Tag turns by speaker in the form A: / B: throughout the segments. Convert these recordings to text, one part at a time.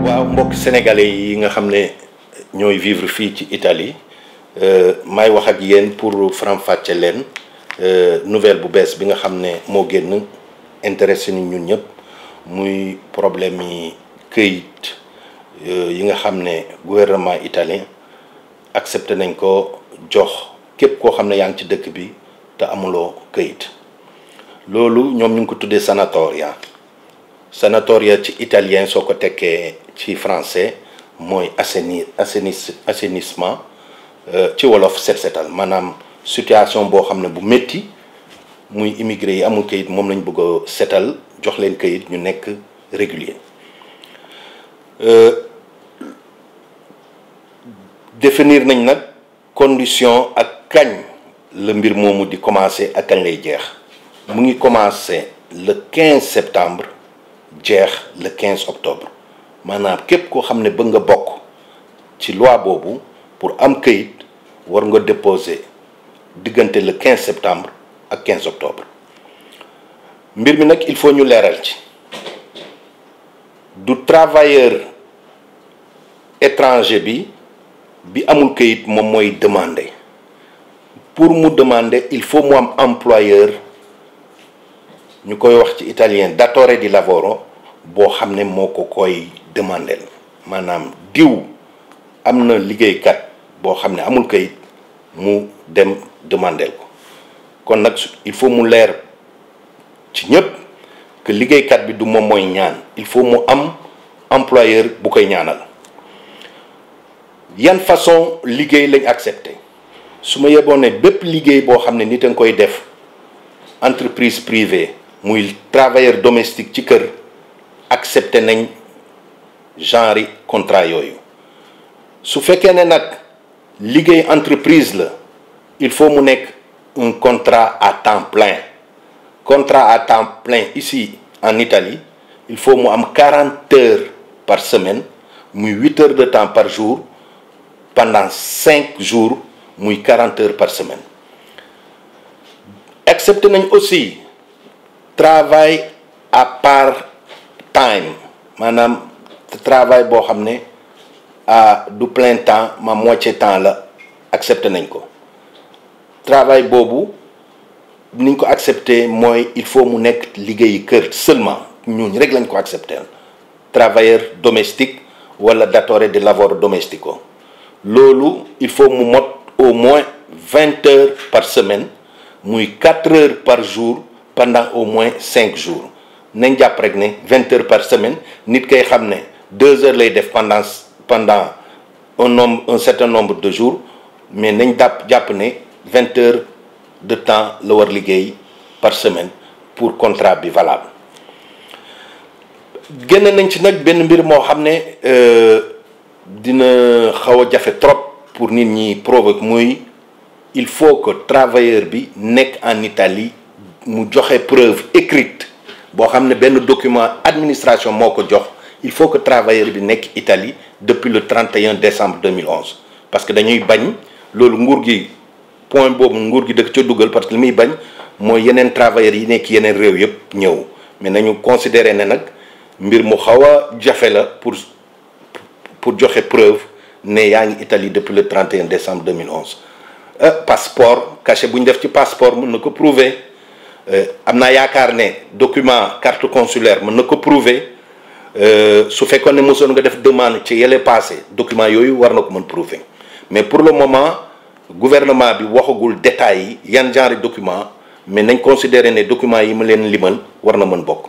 A: waaw mbokk sénégalais yi nga xam ne ñooy vivre fii ci Italie may wax ak yéen pour faram-fàcce leen nouvelle bu bees bi nga xam ne moo génn intéressé ni ñun ñëpp muy problème yi këyit yi nga xam ne gouvernement italien accepté nañ ko jox képp koo xam ne yaa ngi ci dëkk bi te amuloo këyit loolu ñoom ñu ngi ko tuddee sanatoria ci italien soo ko tekkee ci français mooy assainissement ci wolof set setal maanaam situation boo xam ne bu métti muy immigré yi amul këyit moom lañ bëgg a setal jox leen këyit ñu nekk régulier définir nañ nag condition ak kañ la mbir moomu di commencer ak kañ lay jeex mu ngi commencer le 15 septembre jeex le 15 octobre maanaam képp koo xam ne bëgg nga bokk ci loi boobu pour am këyit war nga déposer diggante le 15 septembre ak 15 octobre mbir mi nag il faut ñu leeral ci du travailleur étranger bi amul këyit moom mooy demander pour mu demander il faut mu am employeur ñu koy wax ci italien datore di lavoro boo xam ne moo ko koy demander maanaam diw am na liggéeykat boo xam ne amul këyit mu dem demander ko kon nag il faut mu leer ci ñëpp que liggéeykat bi du moom mooy ñaan il faut mu am employeur bu koy ñaanal yan façon liggéey lañ accepté su ma yeboon ne bépp liggéey boo xam ne nit a nga koy def entreprise privée muy travailleur domestique ci kër accepté nañ genre contrat yooyu su fekkee ne nag liggéey entreprise la il faut mu nekk un contrat à temps plein contrat à temps plein ici en Italie il faut mu am 40 heures par semaine muy 8 heures de temps par jour pendant 5 jours muy 40 heures par semaine accepté nañ aussi travail à part-time maanaam travail boo xam ne du plein temps ma moitié temps la accepté nañ ko travail boobu niñ ko accepté mooy il faut mu nekk liggéeyi kër seulement ñooñu rek lañ ko accepté travailleur domestique wala datore di lavoro domestico loolu il faut mu mot au moins 20 heures par semaine muy 4 heures par jour pendant au moins 5 jours nañ jàpp rek ne 20 heures par semaine nit kay xam ne 2 heures lay def pendant un certain nombre de jours mais nañ jàpp ne 20 heures de temps la war liggéey par semaine pour contrat bi valable génn nañ ci nag benn mbir moo xam ne dina xaw a jafe trop pour nit ñi provoque muy il faut que travailleur bi nekk en Italie mu joxe preuve écrite boo xam ne benn document administration moo ko jox il faut que travailleur bi nekk Italie depuis le 31 décembre 2011 parce que dañuy bañ loolu nguur gi point boobu nguur gi dëkk ca dugal parce que li muy bañ mooy yeneen travailleurs yi nekk yeneen réew yëpp ñëw mais nañu considérer ne nag mbir mu xaw a jafe la pour joxe preuve ne yaa ngi Italie depuis le 31 décembre 2011 passeport cachet bu ñu def ci passeport mën na ko prouver am naa yaakaar ne document carte consulaire mën na ko prouver su fekkoon ne mosoon nga def demande ci yële passé document yooyu war na ko mën prouver mais pour le moment gouvernement bi waxagul détails yi yan genre document mais nañ considérer ne document yi ma leen limal war na mën bokk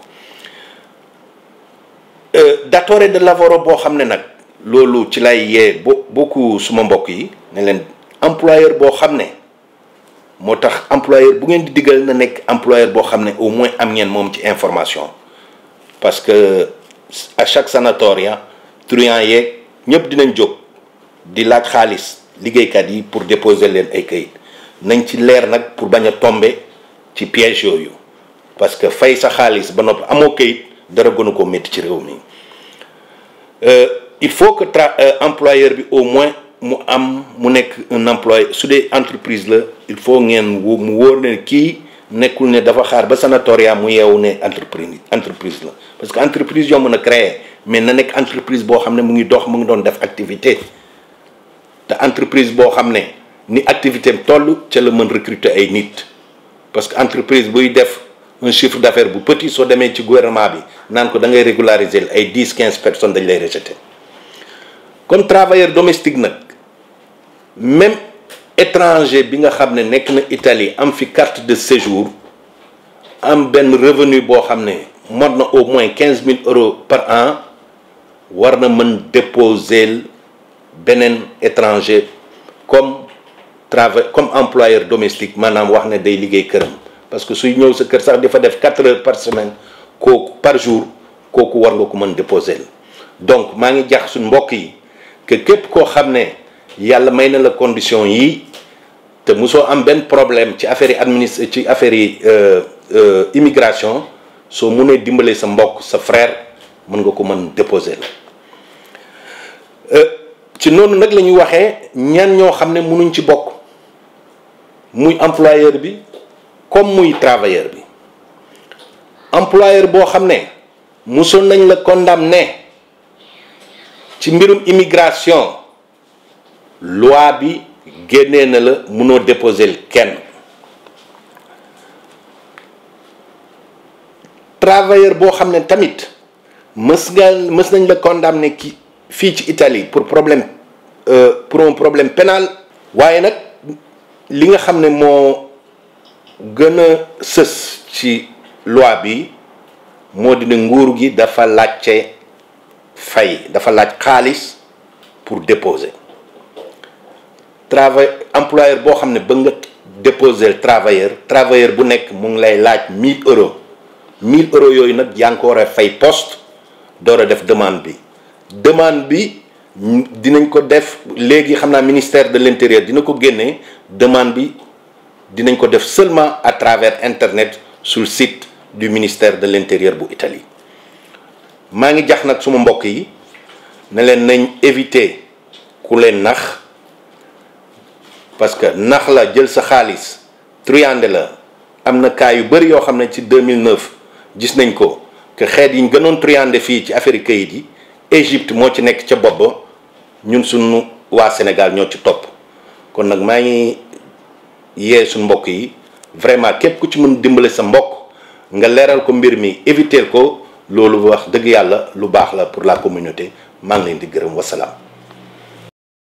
A: datore de lavoro boo xam ne nag loolu ci lay yee beaucoup suma mbokk yi ne leen employeur boo xam ne moo tax employeur bu ngeen di diggal na nekk employeur boo xam ne au moins am ngeen moom ci information parce que à chaque sanatoria truand yeeg ñëpp dinañ jóg di laaj xaalis liggéeykat yi pour déposer leen ay kayit nañ ci leer nag pour bañ a tomber ci piège yooyu parce que fay sa xaalis ba noppi amoo kayit dara gënu ko métti ci réew mi il faut que employeur bi au moins mu nekk un employé su dee entreprise la il faut ngeen mu wóor ne kii nekkul ne dafa xaar ba sanatoria mu yeewu ne entreprise la parce que entreprise yomb na créer mais na nekk entreprise boo xam ne mu ngi dox mu ngi doon def activité te entreprise boo xam ne ni activité am toll ca la mën recruter ay nit parce que entreprise buy def un chiffre d'affaires bu petit soo demee ci gouvernement bi naan ko da ngay régulariser ay 10-15 personnes dañ lay rejeter kon travailleur domestique nag même étranger bi nga xam ne nekk na Italie am fi carte de séjour am benn revenu boo xam ne mot na au moins 15 000 euros par an war na mën déposer beneen étranger comme employeur domestique maanaam wax ne day liggéey këram parce que suy ñëw sa kër sax dafa def 4 heures par semaine kooku par jour kooku war nga ko mën déposer donc maa ngi jax suñ mbokk yi que képp koo xam ne yàlla may na la condition yi te mosoo am benn problème ci affaire yi ci affaire yi immigration soo mënee dimbale sa mbokk sa frère mën nga ko mën déposer la ci noonu nag la ñuy waxee ñan ñoo xam ne mënuñ ci bokk muy employeur bi comme muy travailleur bi employeur boo xam ne mosoon nañ la condamné ci mbirum immigration loi bi génnee na la mënoo déposer kenn travailleur boo xam ne tamit mës nañ la condamné fii ci Italie pour un problème pénal waaye nag li nga xam ne moo gën a sës ci loi bi moo dina nguur gi dafa laajte dafa laaj xaalis pour déposer employeur boo xam ne ba nga déposer travailleur bu nekk mu ngi lay laaj 1000 euros 1000 euros yooyu nag yaa ngi ko war a fay poste door a def demande bi dinañ ko def léegi xam naa ministère de l'intérieur dina ko génnee demande bi dinañ ko def seulement à travers internet sur le site du ministère de l'intérieur bu Italie maa ngi jax nag suma mbokk yi ne leen nañ éviter ku leen nax parce que nax la jël sa xaalis truande la am na cas yu bëri yoo xam ne ci 2009 gis nañ ko que xeet yi ñu gënoon truande fii ci affaire kayit yi Égypte moo ci nekk ca bopp ba ñun suñu waa Sénégal ñoo ci topp kon nag maa ngi yee suñu mbokk yi vraiment képp ku ci mën dimbale sa mbokk nga leeral ko mbir mi éviter ko loolu wax dëgg yàlla lu baax la pour la communauté maa ngi leen di gërëm wasalaam